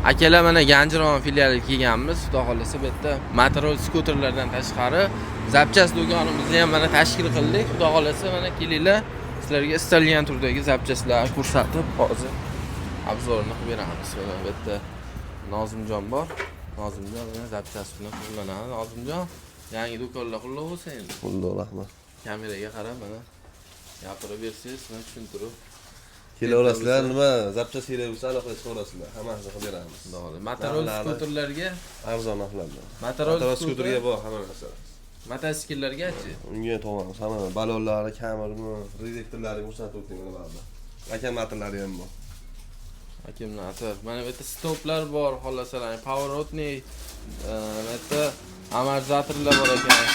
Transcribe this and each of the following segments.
Akalar, mana Ganjiron filialiga kelganmiz. Xudo xohlasa, bu yerda motorol skuterlardan tashqari запчасть do'konimizni ham mana tashkil qildik. Xudo xohlasa, mana kelinglar, sizlarga istalgan turdagi запчасть larni ko'rsatib, hozir обзор ini qilib beramiz. Mana bu yerda Nozimjon bor. Nozimjon bilan запчасть bilan shug'ullanadi. Nozimjon, yangi do'konlar qutlug' bo'lsin endi. Qutlug', rahmat. Kameraga qarab mana gapirib bersangiz, mana tushuntirib. Kelaverasizlar, nima запчасть kerak bo'lsa, aloqa chiqaverasizlar. Hammasini qilib beramiz. Xudo xohlasa. Motorol Narxlari skuterlarga arzon narxlarda. Motorol Motorol skuter skuterga bor hamma narsa. Mototsikllargachi? Unga to'g'rimiz, hamma balonlari, kamermi, redaktorlari ko'rsatib o'tdik mana bu yerda. Akkumulyatorlari ham bor. Akkumulyator. Mana bu yerda stoplar bor, xohlasalar, поворотный, bu yerda amortizatorlar bor ekan.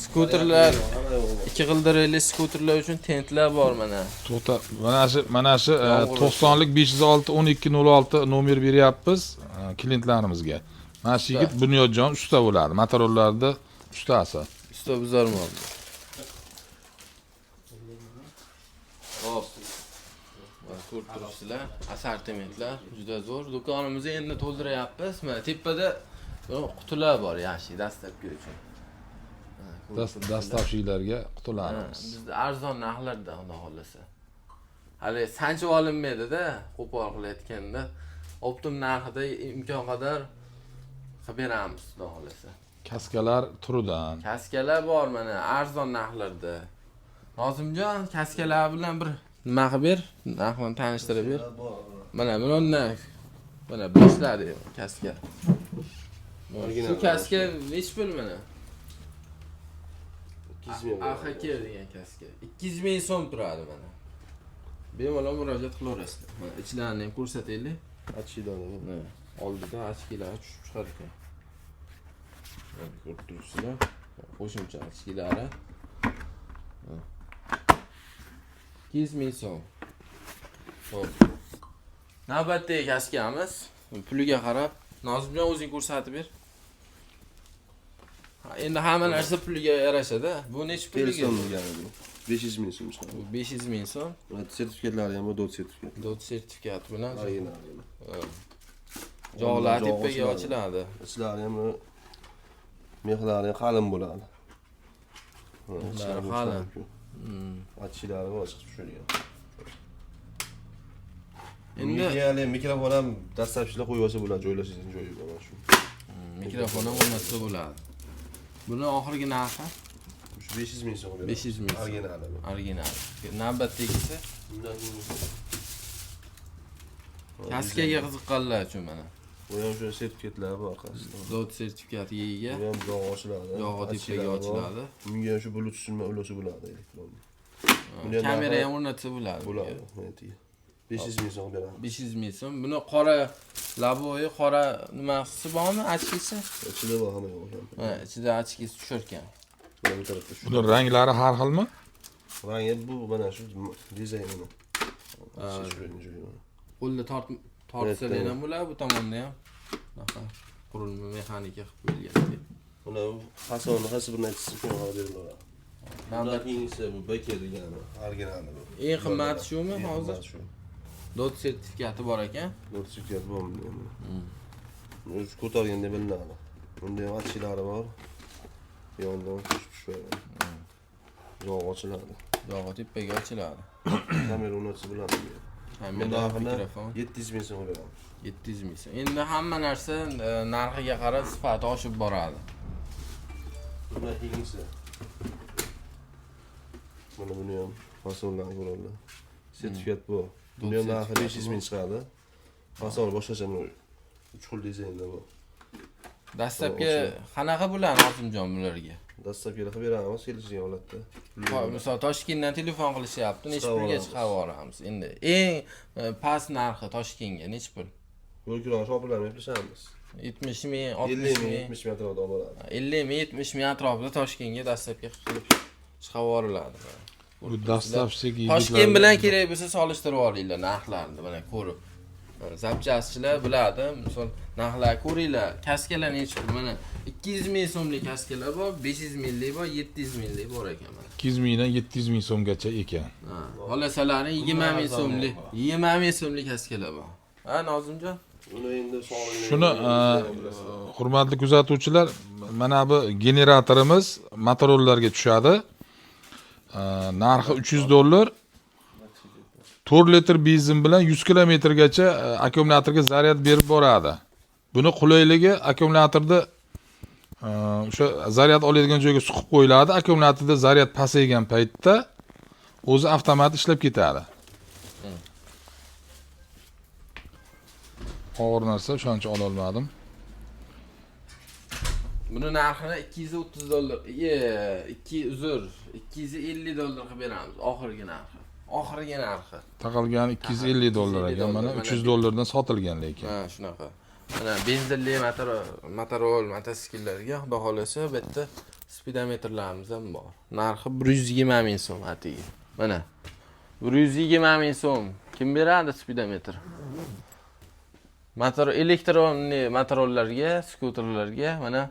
Skuterlar, Hamma yo'q bor. Ikki g'ildirakli skuterlar uchun tentlar bor mana. To'xta, mana shu Yomg'ir. 90lik 506 12 06 nomer beryapmiz klientlarimizga. Mana shu yigit Bunyodjon usta bo'ladi, motorollarda ustasi. Usta buzarmon. Hop. Mana ko'rib turibsizlar, assortimentlar juda zo'r. Do'konimizni endi to'ldiryapmiz. Mana tepada bu qutilar bor, yaxshi доставка uchun. Mana ko'rib turibsizlar. Доставщик larga Ha, qutilarimiz. Bizda arzon narxlarda, xudo xohlasa. Hali sanchib olinmaydi-da, qo'pol qilayotganda оптом narxida imkon qadar qilib beramiz, xudo xohlasa. Kaskalar turidan. Kaskalar bor mana arzon narxlarda. Nozimjon, kaskalar bilan bir nima qilib ber, narxini tanishtirib ber. Bor. Mana bundan mana boshladi kaska. Original. Shu kaska nechi pul mana? 200 ming. AHK degan kaska. 200 ming so'm turadi mana. Bemalol murojaat qilaverasizlar. Mana ichlarini ham ko'rsataylik. Achchidan. Mana oldida очки lari tushib chiqar ekan. Mana ko'rib turibsizlar. Qo'shimcha очки lari. Mana. 200 ming so'm. Xo'p. Navbatdagi kaskamiz puliga qarab Nozimjon, o'zing ko'rsatib ber. Ha, endi hamma narsa puliga yarashadi. Bu nechi puliga? Kelson degani bu. 500 ming so'm chiqadi. Bu 500 ming so'm. Mana sertifikatlari ham bor, DOT sertifikat. DOT sertifikati bilan. Original. Ha. Jog'lar Jog'i tepaga ochiladi. ochiladi. Ichlari ham мех lari ham qalin bo'ladi. Ha, Mexlari ichlari qalin. mumkin. Achchilari bor, chiqib tushadigan. Endi Endi mikrofon ham доставщик lar qo'yib olsa bo'ladi, joylashish joyi bor mana shu. Mikrofon ham o'rnatsa bo'ladi. Buni oxirgi narxi? Shu 500 ming so'm beradi. 500 ming so'm. Originali bu. Original. Navbatdagisi Bundan keyin kaskaga qiziqqanlar uchun mana. Bu ham shu sertifikatlari bor orqasida. DOT sertifikatiga ega. Bu ham jog'i ochiladi. Yog'i tepaga Achchilari bor. ochiladi. Bunga ham shu Bluetooth bilan ulasa bo'ladi elektron. Buni ham Kamera narxi ham o'rnatsa bo'ladi. bo'ladi. 500 ming so'm beramiz. 500 ming so'm. Buni qora лобовой, qora nimasi bormi? Очки si? Ichida bor, hamma yo'q ekan. Ha, ichida очки si tushar ekan. Mana bu tarafda shu. Buni ranglari har xilmi? Rangi bu mana shu dizaynini. Shu joyi mana. Qo'lda tortsalar Evet, ham bo'ladi, bu tomonda ham. Bunaqa qurilma mexanika qilib qo'yilgan. Mana bu fasonni qaysi birini aytsa qilib beriladi. Bundan Navbat keyingisi bu BK degani, originali bu. Eng qimmati shumi Eng hozir? qimmati shu. DOT sertifikati bor ekan. DOT sertifikati bor bunda ham. O'zi ko'targanda bilinadi. Bunda ham achchilari bor. Yondan tushib tushadi. Yog' ochiladi. Yog'i tepaga ochiladi. Kamera o'rnatsa bo'ladi. Kamera, Bunda narxini mikrofon. 700 ming so'm beramiz. 700 ming so'm. Endi hamma narsa narxiga qarab sifati oshib boradi. Bundan keyingisi. Mana buni ham fasonlarni ko'radilar. Sertifikat bor. Buni ham narxi sertifikati 500 ming chiqadi. Fason boshqacha, uch xil dizaynda bu. Dastlabki qanaqa bo'ladi, Nozimjon, bularga? Доставка qilib beramiz kelishgan holatda. Misol, Toshkentdan telefon qilishyapti, necha Chiqarib pulga yuboramiz. chiqarib yuboramiz? Endi eng past narxi Toshkentga necha pul? Yo'l kironi shopirlarni gaplashamiz. 70 ming, 50 60 ming, ming, 70 ming atrofida olib boradi. 50 ming, 70 ming atrofida Toshkentga доставка qilib chiqarib yuboriladi. Bu доставщик Toshkent bilan kerak bo'lsa solishtirib olinglar narxlarni mana ko'rib. Mana запчасть chilar biladi, misol, narxlarni ko'ringlar. Kaskalar necha pul? Mana 200 ming so'mlik kaskalar bor, 500 minglik bor, 700 minglik bor ekan mana. 200 mingdan 700 ming so'mgacha ekan. Ha, xohlasalaring 20 ming so'mlik, 20 ming so'mlik kaskalar bor. Ha, Nozimjon? Uni endi sonini Shuni hurmatli kuzatuvchilar, mana bu generatorimiz motorollarga tushadi. Narxi $300. 4 litr benzin bilan 100 kilometrgacha akkumulyatorga zaryad berib boradi. Buni qulayligi akkumulyatorda o'sha zaryad oladigan joyga suqib qo'yiladi. Akkumulyatorda zaryad pasaygan paytda o'zi avtomat ishlab ketadi. Og'ir narsa, o'shaning uchun ola olmadim. Buni narxini $230, 2 uzr, $250 qilib beramiz oxirgi narxi. Oxirgi narxi. Taqalgani $250 ekan, mana $300 dan sotilgan lekin. Ha, shunaqa. Mana benzinli motorol, mototsikllarga xudo xolasa bu yerda spidometrlarimiz ham bor. Narxi 120 ming so'm atigi. Mana 120 ming so'm. Kim beradi spidometr? Motor электронный motorollarga, skuterlarga mana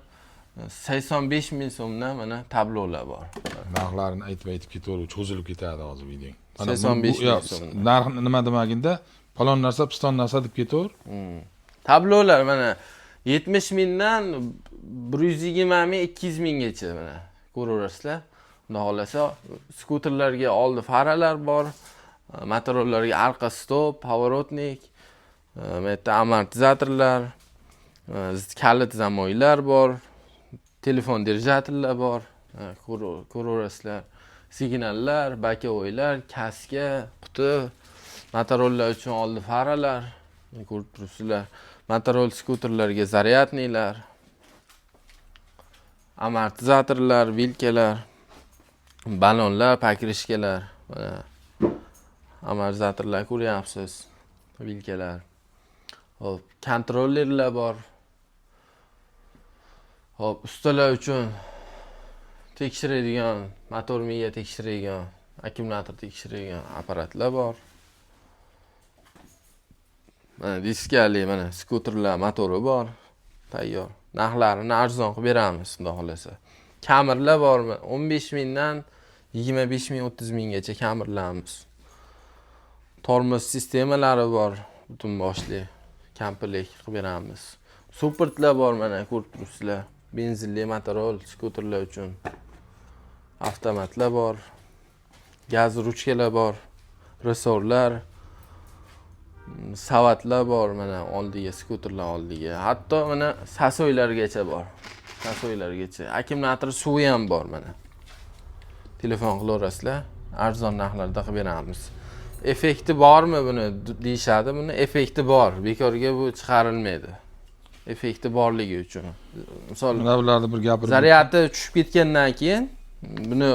85 ming so'mdan mana tablolar bor. Narxlarini aytib aytib ketaverib cho'zilib ketadi hozir video. Mana 85 bu- yo, ming so'm. Narx nima demaginda falon narsa, piston narsa deb ketaver. Tablolar mana 70 mingdan 120 ming, 200 minggacha mana ko'raverasizlar. Xudo xolasa skuterlarga oldi faralar bor, motorollarga arqa stop, поворотник, bu yerda amortizatorlar, kalit zamoylar bor, telefon держатель lar bor, ko'raverasizlar. Signallar, боковой lar, kaska, quti, motorollar uchun oldi faralar, ko'rib turibsizlar. Motorol skuterlarga зарядный lar, amortizatorlar, vilkalar, balonlar, покрышка lar, mana amortizatorlar ko'ryapsiz, vilkalar. Xo'p, kontrollerlar bor. Xo'p, ustalar uchun tekshiradigan, motor miya tekshiradigan, akkumulyator tekshiradigan apparatlar bor. Mana diskali mana skuterlar motori bor, tayyor. Narxlarini arzon qilib beramiz, xudo xolasa. Kamirlar bormi? 15 mingdan 25 ming, 30 minggacha kamirlarimiz. Tormoz sistemalari bor, butun boshli komplekt qilib beramiz. Suportlar bor, mana ko'rib turibsizlar. Benzinli motorol skuterlar uchun. Avtomatlar bor. Gaz ruchkalar bor. Resorlar, savatlar bor mana oldiga, skuterlar oldiga. Hatto mana sasoylargacha bor. Sasoylargacha. Akkumulyator suvi ham bor mana. Telefon qilaverasizlar, arzon narxlarda qilib beramiz. Effekti bormi buni deyishadi. Buni effekti bor. Bekorga bu chiqarilmaydi. Effekti borligi uchun. Misol Mana bularni bir gapirib. Zaryadi tushib ketgandan keyin buni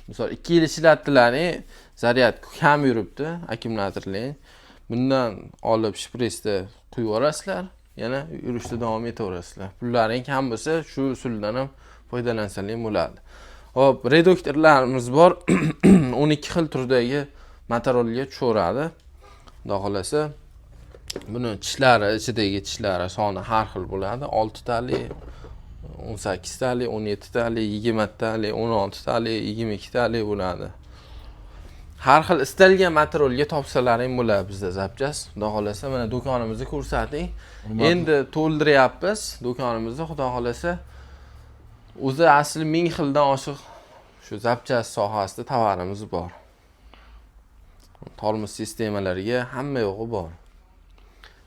misol 2 yil ishlatdilar, zaryad kam yuribdi akkumulyatorli. Bundan olib shpritsda quyib yuborasizlar, yana yurishda davom etaverasizlar. Pullaring kam bo'lsa, shu usuldan ham foydalansangiz bo'ladi. Xo'p, reduktorlarimiz bor. 12 xil turdagi motorolga tushaveradi. Xudo xolasa buni tishlari, ichidagi tishlari soni har xil bo'ladi. 6 tali, 18 tali, 17 tali, 20 tali, 16 tali, 22 tali bo'ladi. Har xil istalgan motorolga topsalaring bo'ladi bizda запчасть. Xudo xolasa mana do'konimizni ko'rsating. Endi to'ldiryapmiz do'konimizni, xudo xolasa. O'zi asli 1000 xildan oshiq shu запчасть sohasida tovarimiz bor. Tormoz sistemalariga hamma yo'g'i bor.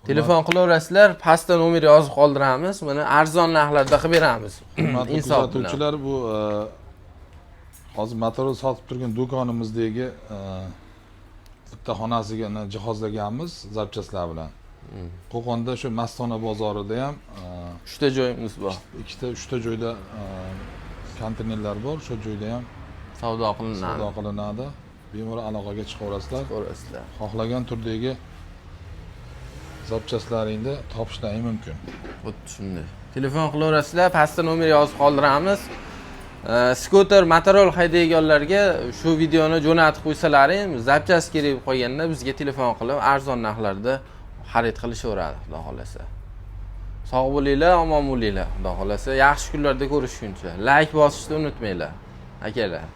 Telefon qilaverasizlar, pastda nomer yozib qoldiramiz. Mana arzon narxlarda qilib beramiz. Hurmatli Insof bilan. kuzatuvchilar, bu hozir motor sotib turgan do'konimizdagi bitta xonasiga jihozlaganmiz запчасть lar bilan. Qo'qonda shu Mastona bozorida ham Uchta joyimiz bor. ikkita, uchta joyda konteynerlar bor, o'sha joyda ham Savdo qilinadi. Savdo qilinadi. Bemalol aloqaga chiqaverasizlar. Ko'rasizlar. Xohlagan turdagi запчасть laringni topishlaring mumkin. Xuddi shunday. Telefon qilaverasizlar, pastda nomer yozib qoldiramiz. Skuter, motorol haydaydiganlarga shu videoni jo'natib qo'ysalaring, запчасть kerak bo'lib qolganda bizga telefon qilib arzon narxlarda xarid qilishaveradi, xudo xolasa. Sog' bo'linglar, omon bo'linglar, xudo xolasa. Yaxshi kunlarda ko'rishguncha. Layk bosishni unutmanglar, akalar.